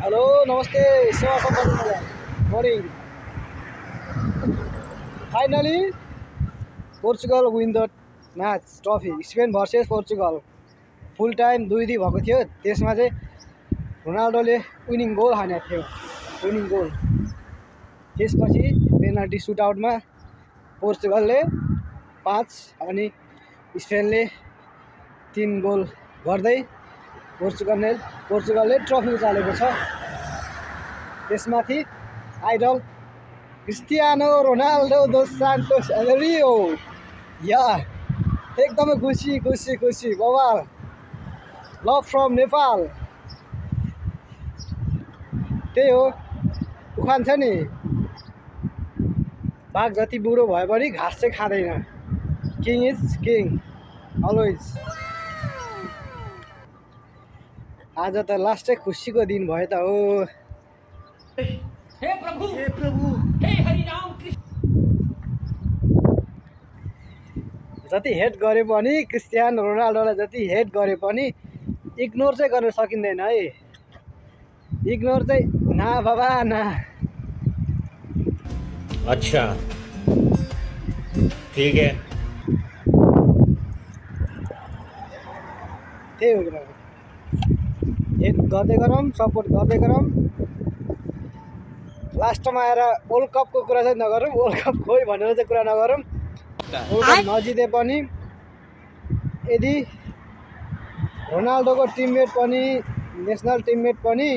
Hello नमस्ते सेवा सम्पन्न morning finally Portugal win the match trophy Spain versus Portugal full time 2-2 भएको थियो। त्यसमा चाहिँ रोनाल्डोले विनिङ गोल हानेको थियो विनिङ गोल। त्यसपछि पेनल्टी सुटआउटमा पोर्चुगलले 5 अनि स्पेनले 3 गोल गर्दै पोर्चुगलले ट्रफी उचालेको छ। त्यसमाथि आइडल क्रिस्टियानो रोनाल्डो दोस सान्टोस एभेरियो या एकदमै खुसी बवाल लभ फ्रम नेपाल। त्यही हो उखान छ नि, बाघ जति बुढो भए पनि घाँस चाहिँ खाँदैन। King is king always. आज त लास्टै खुसीको दिन भयो त हो। हे प्रभु हे हरि राम कृष्ण। जति हेट गरे पनि क्रिस्टियानो रोनाल्डोलाई जति हेट गरे पनि इग्नोर चाहिँ गर्न सकिँदैन है। इग्नोर चाहिँ ना बाबा ना। अच्छा ठीक है। त्यही हो कुरा। हेट गर्दै गरौँ, सपोर्ट गर्दै गरौँ। लास्टमा आएर वर्ल्ड कपको कुरा चाहिँ नगरौँ, वर्ल्ड कप खोइ भनेर चाहिँ कुरा नगरौँ। वर्ल्ड कप नजिते पनि यदि रोनाल्डोको टिममेट पनि नेसनल टिममेट पनि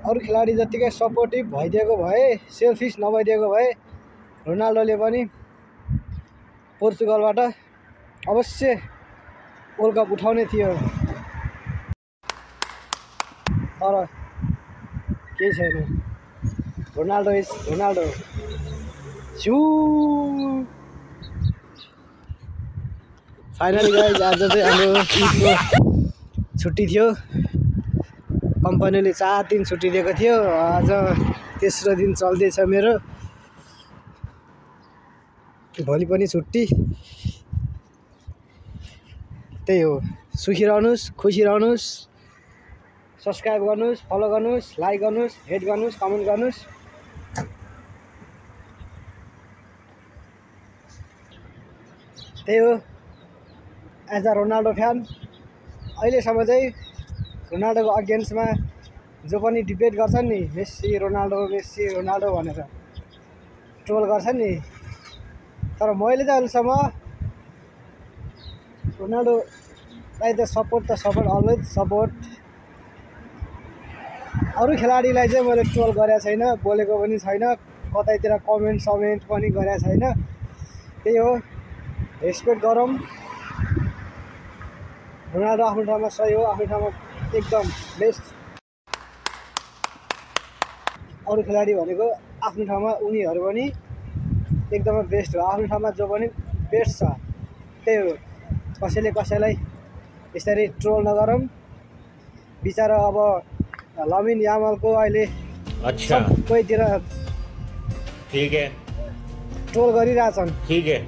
अरू खेलाडी जत्तिकै सपोर्टिभ भइदिएको भए, सेल्फिस नभइदिएको भए रोनाल्डोले पनि पोर्चुगलबाट अवश्य वर्ल्ड कप उठाउने थियो। तर केही छैन। Ronaldo is Ronaldo. Finally guys आज चाहिँ हाम्रो ईदको छुट्टी थियो। कम्पनीले 4 दिन छुट्टी दिएको थियो। आज तेस्रो दिन चल्दैछ मेरो। भोलि पनि छुट्टी। त्यही हो, सुखी रहनुहोस्, खुसी रहनुहोस्। सब्सक्राइब गर्नुहोस्, फलो गर्नुहोस्, लाइक गर्नुहोस्, हेट गर्नुहोस्, कमेन्ट गर्नुहोस्। त्यही हो। एज अ रोनाल्डो फ्यान अहिलेसम्म चाहिँ रोनाल्डोको अगेन्स्टमा जो पनि डिबेट गर्छन् नि, मेस्सी रोनाल्डो भनेर ट्रोल गर्छन् नि, तर मैले चाहिँ अहिलेसम्म रोनाल्डोलाई त सपोर्ट अलवेज सपोर्ट। अरू खेलाडीलाई चाहिँ मैले ट्रोल गरेको छैन, बोलेको पनि छैन, कतैतिर कमेन्ट पनि गरेको छैन। त्यही हो, रेस्पेक्ट गरौँ। रोनाल्डो आफ्नो ठाउँमा सही हो, आफ्नो ठाउँमा एकदम बेस्ट। अरू खेलाडी भनेको आफ्नो ठाउँमा उनीहरू पनि एकदमै बेस्ट हो। आफ्नो ठाउँमा जो पनि बेस्ट छ। त्यही हो, कसैले कसैलाई यसरी ट्रोल नगरौँ। बिचारा अब लमिन यामलको अहिले अच्छा सबैतिर ठीक है ट्रोल गरिरहेछन्। ठीक है।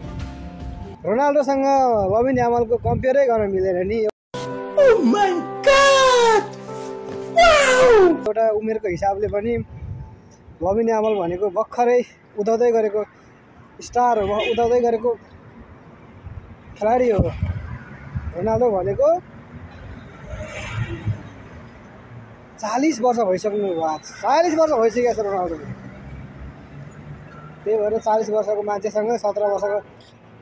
रोनाल्डोसँग लमिन यामलको कम्पेयरै गर्न मिलेन नि। एउटा उमेरको हिसाबले पनि लमिन यामल भनेको भर्खरै उदाउँदै गरेको स्टार हो, उदाउँदै गरेको खेलाडी हो। रोनाल्डो भनेको 40 वर्ष भइसक्नु भयो। 40 वर्ष भइसकेको छ रोनाल्डो। त्यही भएर 40 वर्षको मान्छेसँग 17 वर्षको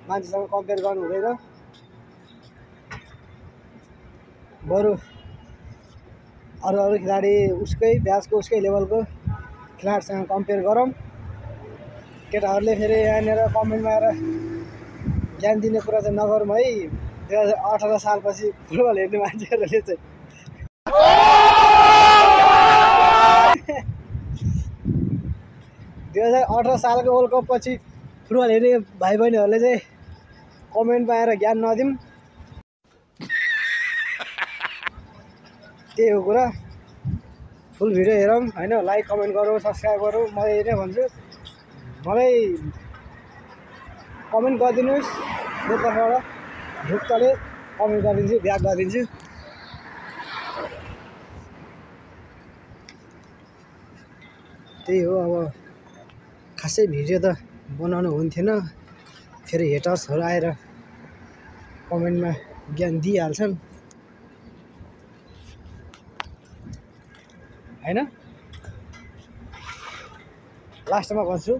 मान्छेसँग कम्पेयर गर्नु हुँदैन। बरु अरू खेलाडी उसकै ब्याजको उसकै लेभलको खेलाडीसँग कम्पेयर गरौँ। केटाहरूले फेरि यहाँनिर कमेन्टमा आएर ज्ञान दिने कुरा चाहिँ नगरौँ है। 2018 सालपछि फुटबल हेर्ने मान्छेहरूले चाहिँ 2018 सालको वर्ल्ड कप पछि फुटबल हेर्ने भाइ बहिनीहरूले चाहिँ कमेन्टमा आएर ज्ञान नदिउँ। त्यही हो कुरा। फुल भिडियो हेरौँ होइन, लाइक कमेन्ट गरौँ, सब्सक्राइब गरौँ। म यही नै भन्छु, मलाई कमेन्ट गरिदिनुहोस्। मेरो तर्फबाट ढुक्कले कमेन्ट गरिदिन्छु, ब्याक गरिदिन्छु। त्यही हो अब खासै भिडियो त बनाउनु हुन्थेन फेरि हेटर्सहरू आएर कमेन्टमा ज्ञान दिइहाल्छन् हैन लास्टमा भन्छु